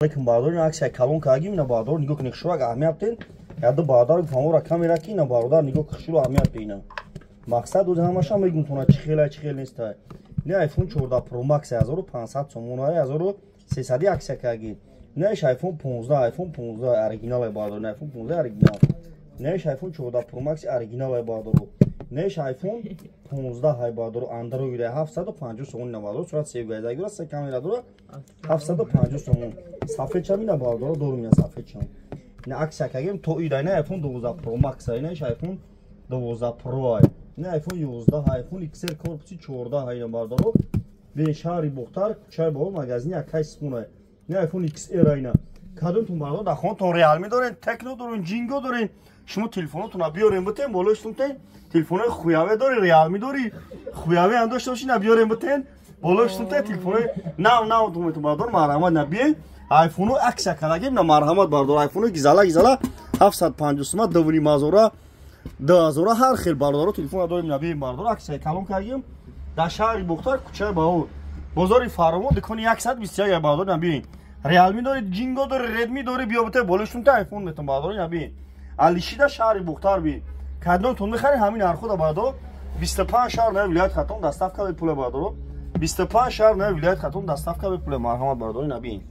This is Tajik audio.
Алейкум, бародар, ин аксия калон кардагим. Ина, бародар, нигоҳ кунед, хушрӯ аҳамият ден. Яду бародар фамора камера ки ина, бародар, нигоҳ, хушрӯ аҳамият де. Ина мақсад ози ҳамаша мегум тона, чӣ хела, чӣ хел неста. Ина iPhone 14 Pro Max 1500 сомон, 1300 аксия кардагим. Инаиш iPhone 15, iPhone 15 оригинал, бародар, iPhone 15 оригинал. Инаиш iPhone 14 Pro Max оригинал, бародар. Инаиш iPhone 15 ҳай, бародар, Android, 750 сомон. Ина, бародар, сурат севгайзагира, се камера дора, 750 сомон. Сафедчам ина, бародар, дорум, ина сафедчам. Ина аксия кардем то ида. Ина iPhone 12 Pro Max, инаиш iPhone 12 Pro, ина iPhone 11, iPhone XR корпуси 14 ҳай. Ина, бародар, бе шаҳри Бохтар, кӯчаи Баҳор, магазини Акай Симона. Ина iPhone XR. Ина кадомтон, бародар, дар хонатон Realme дорен, Tecno дорен, Ҷинго дорен, шумо телефонотонро биёрем битен, болои штумтен. Телефонои Хуяве дори, Realme дори, Хуяве ҳам дошта боши, на биёрем битен, болои штумтен. Телефонои нав нав тумтон, бародар, марҳамат, на биен. Айфоно аксия кардагем, на марҳамат, бародар. Айфоно гизала гизала 750 сума, 2,5 ҳазора, 2 ҳазора, ҳар хел, бародаро, телефон дорем, на биен, бародар. Аксия калон кардагем дар шаҳри Бохтар, кӯчаи Баҳор, бозори Фаровон, дукони 121, бародар, на биен. Реалми дори, Ҷинго дори, Редми дори, биё бите, болои штумта айфон метон, бародар, на биен. Алишида шаҳри Бохтар би. Кадомтон мехаред, ҳамин нархода, бародар. 25 шаҳр на вилоят Хатон доставка бепула, бародаро. 25 шаҳр на вилоят Хатон доставка бепула. Марҳамат, бародари, на биен.